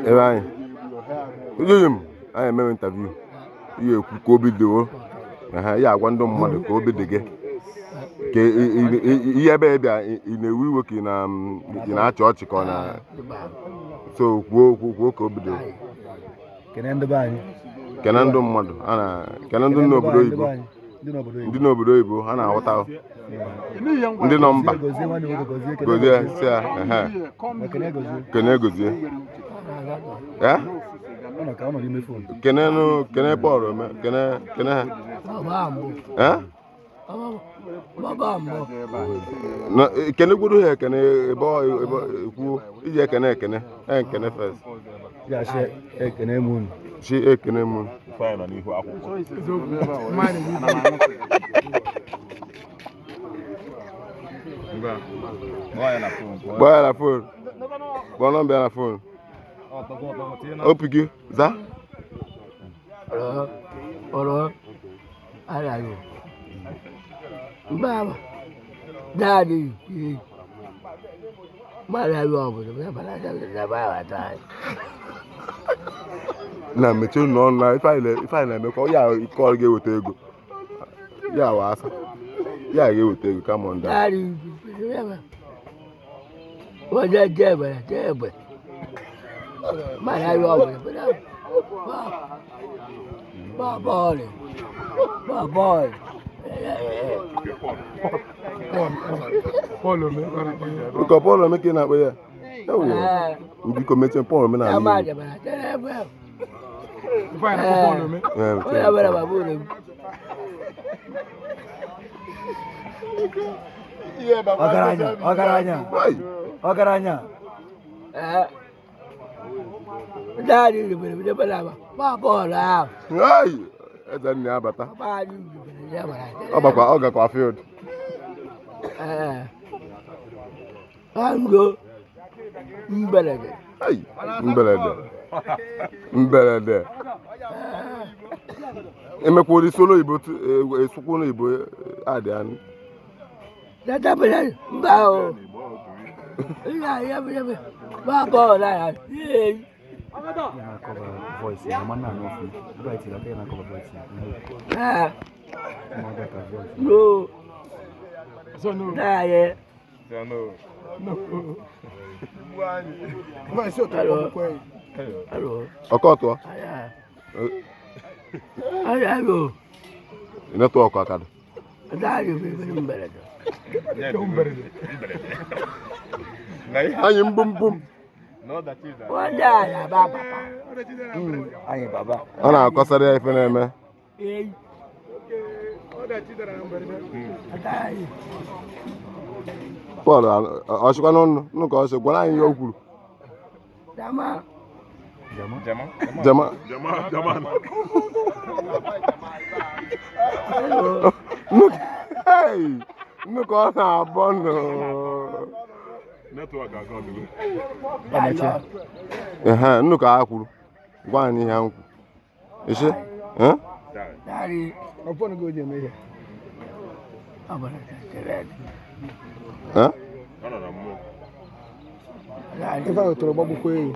Ebe anyị m anyị emewe interview, ihe ekwu ka obi dị o ya agwa ndị mmadụ ka obi dị gị ka ihe ebe bịa ị na-ewe iwe ka ị na-achị ọchị ka ọ na so kwuo okwu kwuo ka obi dị. Kene ndị be anyị, kene ndị mmadụ, kene ndị n'obodo oyibo, ndị n'obodo oyibo ha na-aghọta, ndị nọ mba gozie si ya kene gozie kene kene Paul kene kene ha kene gwuru ha ekene ebe kwuo iji ekene ekene ekene first. Ekene m unu. Chi ekene m unu. Kpọọ ya na phone. Kpọọ nọmba ya na phone. Opi gị za. Ọ̀rọ̀ ara rẹ̀ báwa dáadé yìí mara yọ ọbụla baba taa. Na mechie n'ọnụ na ife anyị na-emekọ ya ike ọ ga-eweta ego ya wa asa ya ga-eweta ego kama ọ nda. Mara yọ ọbụla baba ọrịa baba ọrịa. Biko Paul Ome ka ị na-akpọ ya? Ewo. Biko mechie Paul Ome na-anụ. Ọgaranya, ọgaranya, ọgaranya. Eze nna ya abata. Ọ bakwa ọ gakwa field. Mberede. Mberede. Mberede. Emekwa ori solo Igbo esukwu n'Igbo adị anụ. Ọkọtụọ. Netwọk akadị. Anyị mbum. Ọ na-akọsara ya ife na-eme. Paul ọchịkwa n'ọnụ nụ ka ọ sị gwara anyị ihe o kwuru. Jama. Nnu ka ọ na-abọ nụ. Nnu ka ha kwuru. Gwa anyị ihe ha kwuru. Isi? Ife ahụ tọrọ gbagbukwa ewu.